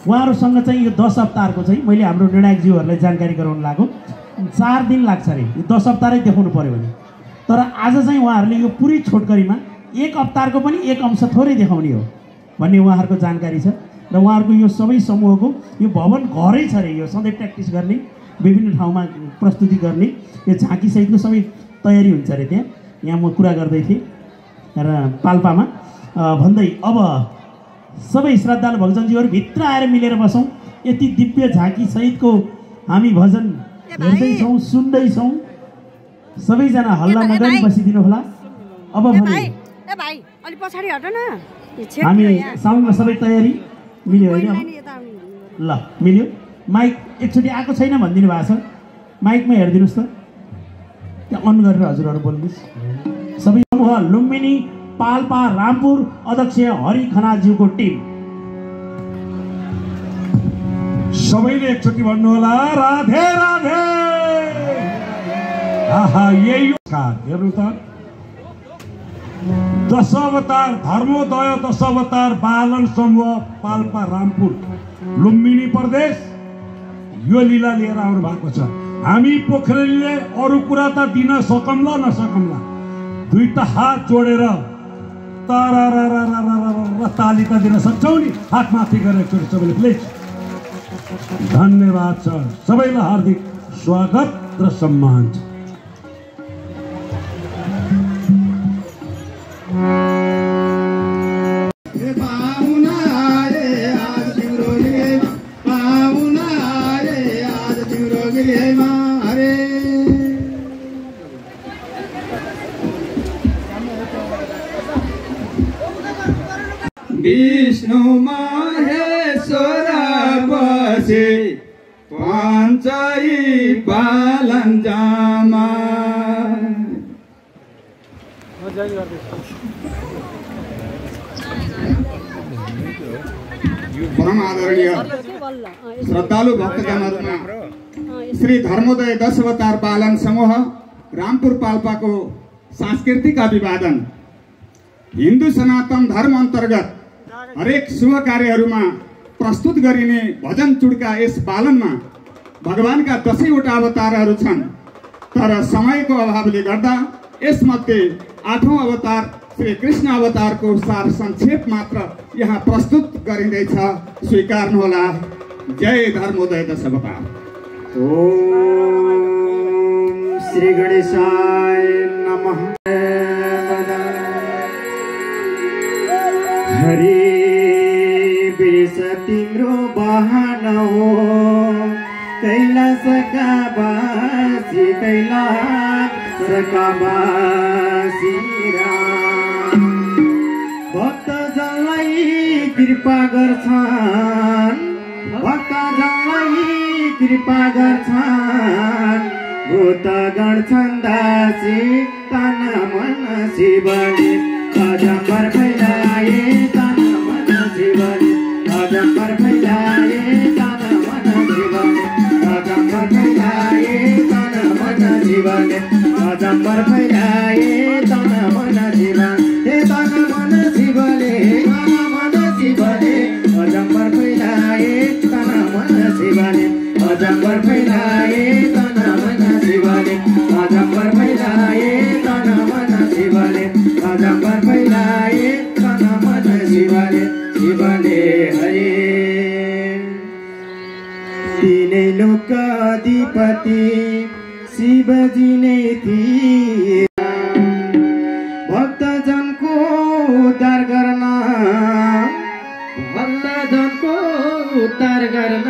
उहाँहरूसँग चाहिँ यो 10 अवतारको चाहिँ मैले हाम्रो निर्णायकज्यूहरूलाई जानकारी गराउन लागेको 4 दिन लाग्छ अरे, यो 10 अवतारै देखाउनु पऱ्यो भने। तर आज चाहिँ उहाँहरूले यो पुरै छोटकरीमा 1 अवतारको पनि 1 अंश थोरै देखाउने हो भन्ने उहाँहरूको जानकारी छ। र उहाँहरूको यो सबै समूहको यो भवन घरै छ अरे, यो सधैँ प्र्याक्टिस गर्ने, विभिन्न ठाउँमा प्रस्तुति गर्ने, यो झाँकीसहितको सबै तयारी हुन्छ अरे त्यहाँ। यहाँ म कुरा गर्दै थिएँ र पाल्पामा भन्दै अब सबै श्रद्धालु भक्तजनजीहरू भित्र आएर मिलेर बसौँ। यति दिव्य झाँकीसहितको हामी भजन हेर्दैछौँ, सुन्दैछौँ। सबैजना हल्ला नगरी बसिदिनु होला। अब भने हामी साउन्डमा सबै तयारी मिल्यो होइन? ल मिल्यो। माइक एकचोटि आएको छैन भनिदिनु भएको छ, माइकमा हेरिदिनुहोस् त, त्यहाँ अन गरेर हजुरहरू बोल्नुहोस्। सबै समूह लुम्बिनी पाल्पा रामपुर अध्यक्ष हरि खनालज्यूको टिम सबैले एकचोटि भन्नु होला राधे राधे। आहा यही हेर्नु त, 10 अवतार धर्मोदय 10 अवतार बालन समूह पाल्पा रामपुर लुम्बिनी प्रदेश यो लीला लिएर आउनु भएको छ। हामी पोखरेलीले अरू कुरा त दिन सकौँला नसकौँला, दुईटा हात जोडेर ताली त दिन सक्छौँ नि। हात माथि गरेर एकचोटि सबैले प्लिज। धन्यवाद छ, सबैलाई हार्दिक स्वागत र सम्मान छ। विष्णु महेश्वर बसे पञ्चई पालन जामा। परम आदरणीय श्रद्धालु भक्तजनहरूमा श्री धर्मोदय 10 अवतार पालन समूह रामपुर पाल्पाको सांस्कृतिक अभिवादन। हिन्दू सनातन धर्म अन्तर्गत हरेक शुभ कार्यहरूमा प्रस्तुत गरिने भजन चुडका यस पालनमा भगवानका 10वटा अवतारहरू छन्। तर समयको अभावले गर्दा यसमध्ये 8औं अवतार श्री कृष्ण अवतारको सार संक्षेप मात्र यहाँ प्रस्तुत गरिँदैछ, स्वीकार्नुहोला। जय धर्मोदय 10 अवतार। ओम श्री गणेशाय नमः। हरे बिर्स तिम्रो बहान हो, कैलासका बासी कैलासका बासी राम। भक्तजनलाई कृपा गर्छन्, भक्तजनलाई कृपा गर्छन्। भूतगण छन् दासी तन मन शिवले अजम्बर फैलाए तन मन शिवले। अजम्बर फैलाए तन मन शिवले। अजम्बर फैलाए तन मन शिवले। अजम्बर फैलाए तन मन शिवले। तन मन शिवले तन मन शिवले। अजम्बर फैलाए तन मन शिवले। अजम्बर फैलाए तन मन शिवले। अजम्बर फैलाए तन मन शिवले। अजम्बर फैलाए तन मन शिवले। शिवले हरे तीनै लोक अधिपति शिवजी नै थिए। भक्तजनको उद्धार गर्न, भक्तजनको उद्धार गर्न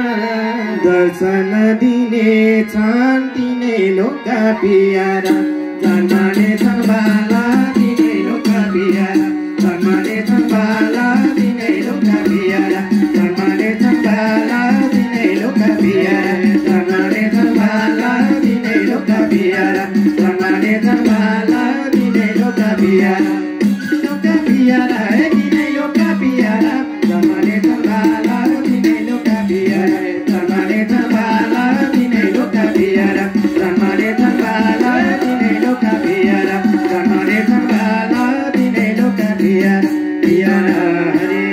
दर्शन दिने छन् तीनै लोक प्यारा। जन्मने छन् बाला तीनै लोक प्यारा। जन्मने छन् बाला तीनै लोक प्यारा। जन्मने छन् बाला तीनै लोक प्यारा। जन्मने छन् बाला तीनै लोक प्यारा। जन्मने छन् बाला तीनै लोक प्यारा। लोक प्यारा हे तीनै लोक प्यारा। जन्मने छन् बाला तीनै लोक प्यारा। जन्मने छन् बाला तीनै लोक प्यारा। जन्मने छन् बाला तीनै लोक प्यारा। जन्मने छन् बाला तीनै लोक प्यारा। प्यारा हरे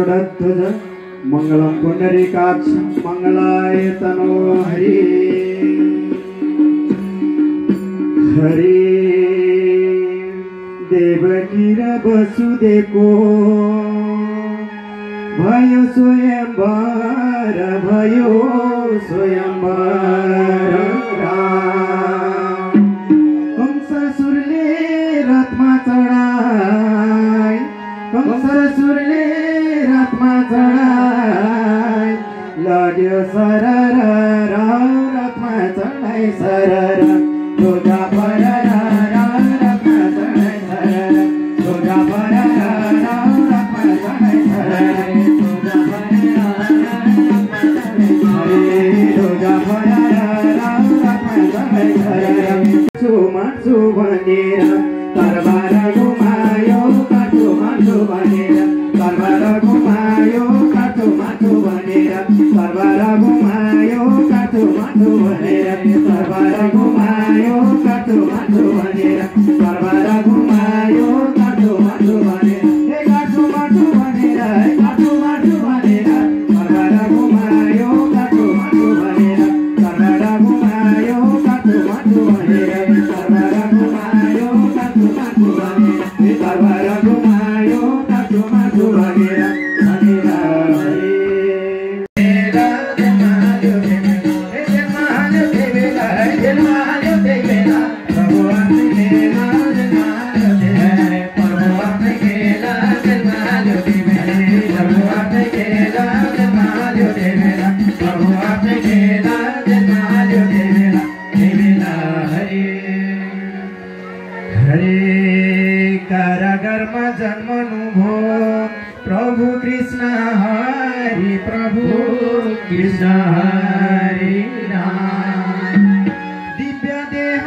गरुडध्वज मङ्गलं पुण्डरीकाक्ष मङ्गलाय तनो हरि हरि देवकी र वसुदेवको भयो स्वयंवर भयो स्वयंवर कंसासुरले रथमा चढाई कंसासुरले रथमा चढाई लड्यो सरर रथमा चढाई सरर ढोका परर रथमा चढाई सरर ढोका परर रथमा चढाई सरर मासु भनेर तरबार घुमायो काठो मासु भनेर तरबार घुमायो काठो मासु भनेर तरबार घुमायो काठो मासु भनेर तरबार घुमायो काठो मासु भनेर तरबार घुमायो काठो मासु भनेर हे काठो मासु भनेर काठो मासु भनेर तरबार घुमायो काठो मासु भनेर तरबार घुमायो काठो मासु भनेर कारागारमा जन्मनु भो प्रभु कृष्ण हरि राम दिव्य देह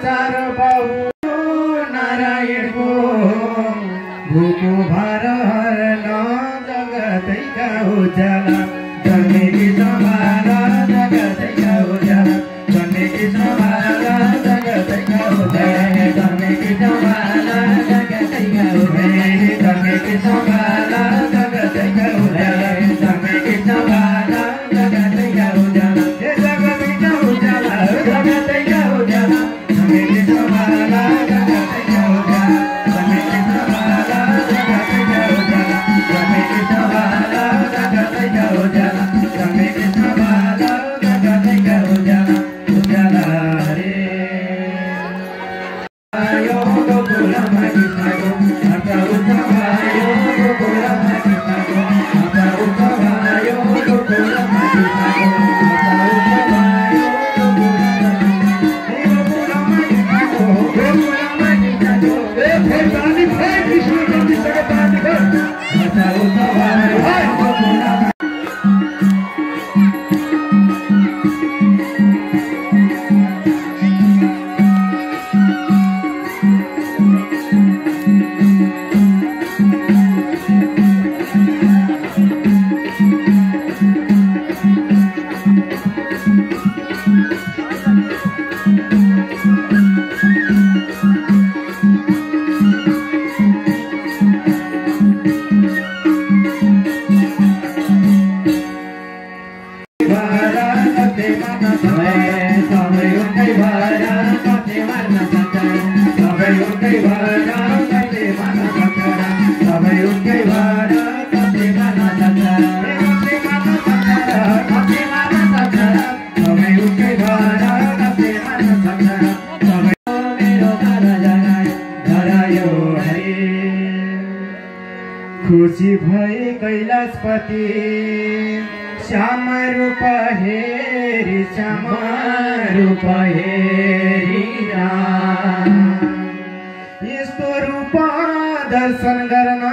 चार बाहु नारायणको भूको भार हर्न जगतैका उज्याला जन्मेकी सम्हारा जगतैका उज्याला जन्मेकी सम्हारा जगतैका उज्याला जन्मेकी सम्हारा जगतैका उज्याला जन्मेकी सम्हारा जगतैका उज्याला जन्मेकी सम्हारा जगतैका उज्याला हे जगतैका उज्याला जगतैका उज्याला जन्मेकी सम्हारा जगतैका उज्याला जन्मेकी सम्हारा जगतैका उज्याला जन्मेकी सम्हारा जगतैका उज्याला जन्मेकी सम्हारा जगतैका उज्याला उज्याला रे आयो गोकुलमा कृष्णको आता उठ्यो गोकुलमा कृष्णको आता उठ्यो गोकुलमा कृष्णको आता उठ्यो गोकुलमा कृष्णको ए फेरि पानी फेरि कृष्ण जन्मिसके पानी फेरि आता उठ्यो गोकुलमा खुशी भए कैलाशपति श्याम रूप हेरी श्याम रूप हेरी यस्तो रूप दर्शन गर्न